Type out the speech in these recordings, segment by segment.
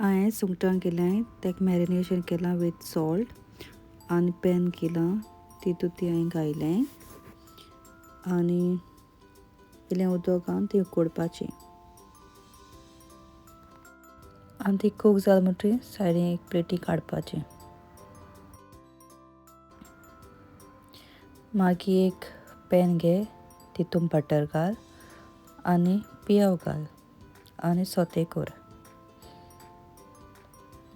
हांवें सुंगटां केल्याय ताका मॅरिनेशन केलां विथ सॉल्ट आनी पॅन केलां तितूंत ती हांवें घायलें आनी इल्लें उदक घालून ती उकडपाची आनी ती कूक जाल म्हणटकीर सायडीन एक प्लेटी काडपाची. मागीर एक पॅन घे, तितून बटर घाल आनी पियाव घाल आनी सोते कर.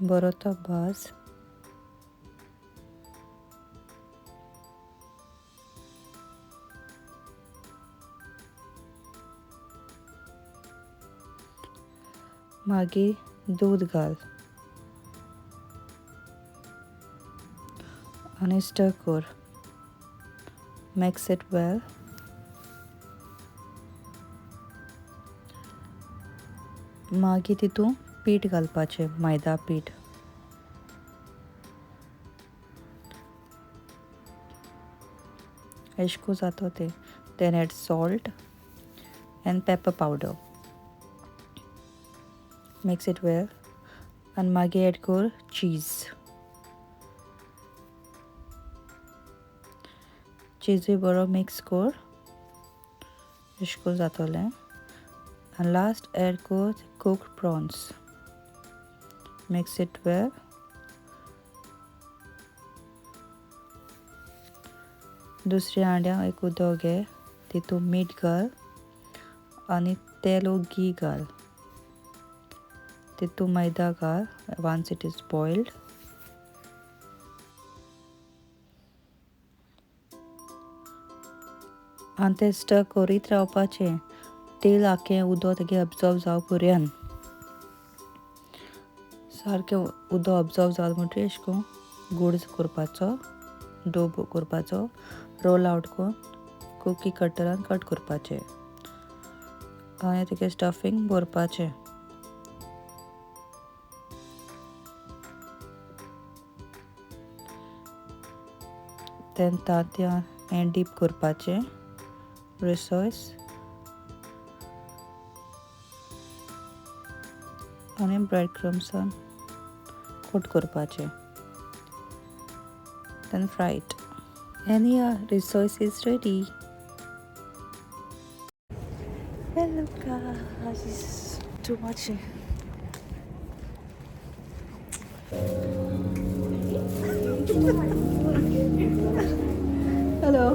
बरो तो भाज. मागीर दूद घाल आनी स्टर कर. Mix it well. मागीर तितून पीठ घालपाचें, मैदा पीठ. अशें जाता तें. Then add salt and pepper powder. Mix it well आनी मागीर ऍड कर चीज. चीजूय बरो मिक्स कर. अशें जातलें. आनी लास्ट ऍड कर cooked prawns. Mix it well. दुसऱ्या हांड्या एक उदक घे, तितून मीठ घाल आनी तेल वो घी घाल. तितून मैदा घाल वन्स it is boiled. आनी तें स्टर करीत रावपाचें तेल आख्खें उदक तेगे अब्जॉर्ब जावं पर्यंत. सारकें उदक अब्जॉर्ब जालें म्हणटकीर अशें करून गोड करपाचो, डो करपाचो, रोल आवट करून कुकी कटरान कट करपाचें आनी तेगे स्टफींग भरपाचें. तेन्ना तांतयां हें डीप करपाचें रिसोयस आनी ब्रेड क्रम्सान कोट करपाचें. Then fry it. And yeah, rissoles is ready. Hello guys, too much. Hello.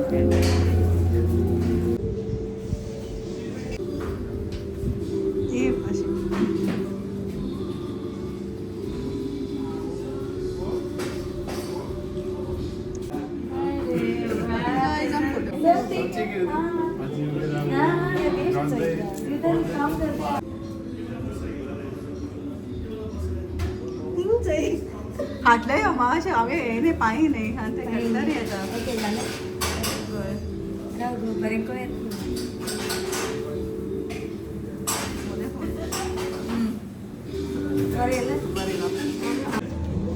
हाटले मातशें हांवें हें न्ही पांय न्ही आनी तें कट्टर येता. Hello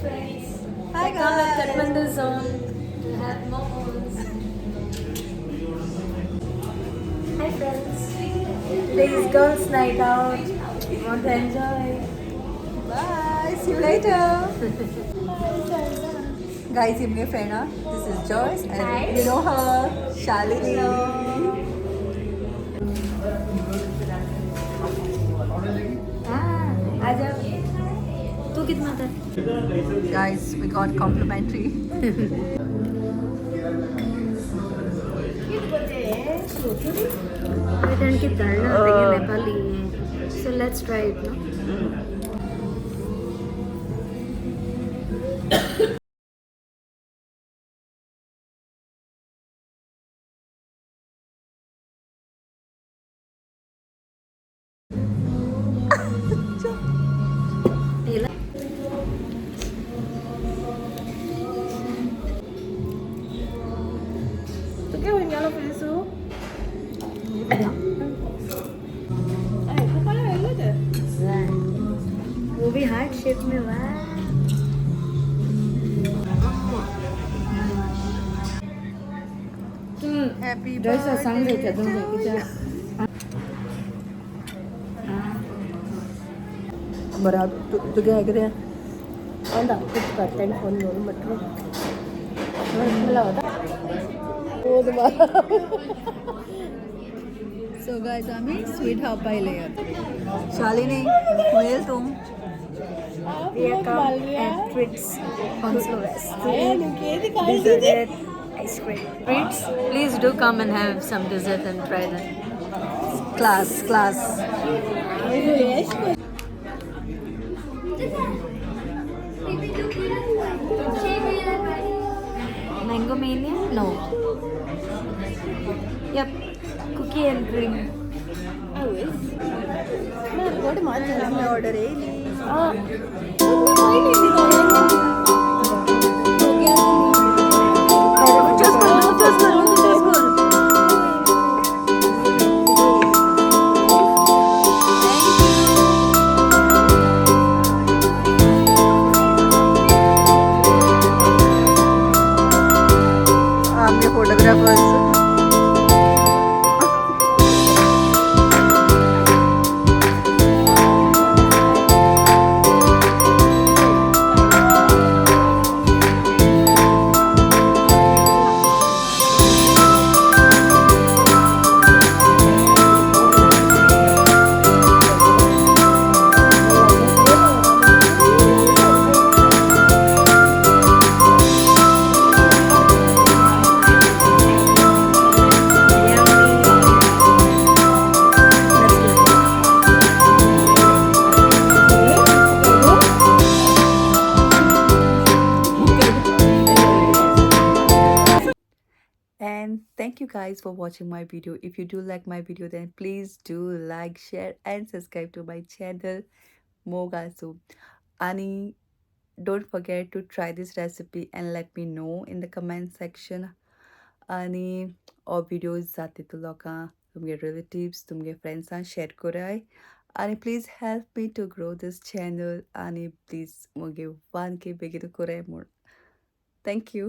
friends. Hi I come at guys. Kathmandu zone to have momos. Hi friends. Today is girls' night out. We want to enjoy. Bye. See you later. Guys, I'm your friend. This is Joyce, and Hi. you know her, Shalini. Ah, आजा. तू कितना था? Guys, we got complimentary. Nepali. So let's try it, no? Happy जयसा सांग जायच्या. बरं, तुगे कितें? हांव दाखोवच करता फोन घेवन म्हटलं. सो गायज, आमी स्वीट खावपा येयले. शालिनी, खंय येयला तूं? We have come at Treats Hounslow West to eat dessert ice cream. Treats, please do come and have some dessert and try that. Class class. Mango mania? No. Yep. Cookie and cream. Order येयली. Choose कर, choose कर, choose कर. आमगे photographers. Let's go. And thank you guys for watching my video. If you do like my video, then please do like, share and subscribe to my channel Mogasu. Ani, don't forget to try this recipe and let me know in the comment section. आनी हो video जाता तितू लोकांक, तुमगे relatives, तुमगे फ्रेंड्सांक share कराय आनी please help me to grow this channel. आनी प्लीज मुगे 1K बेगीन कराय म्हूण. Thank you.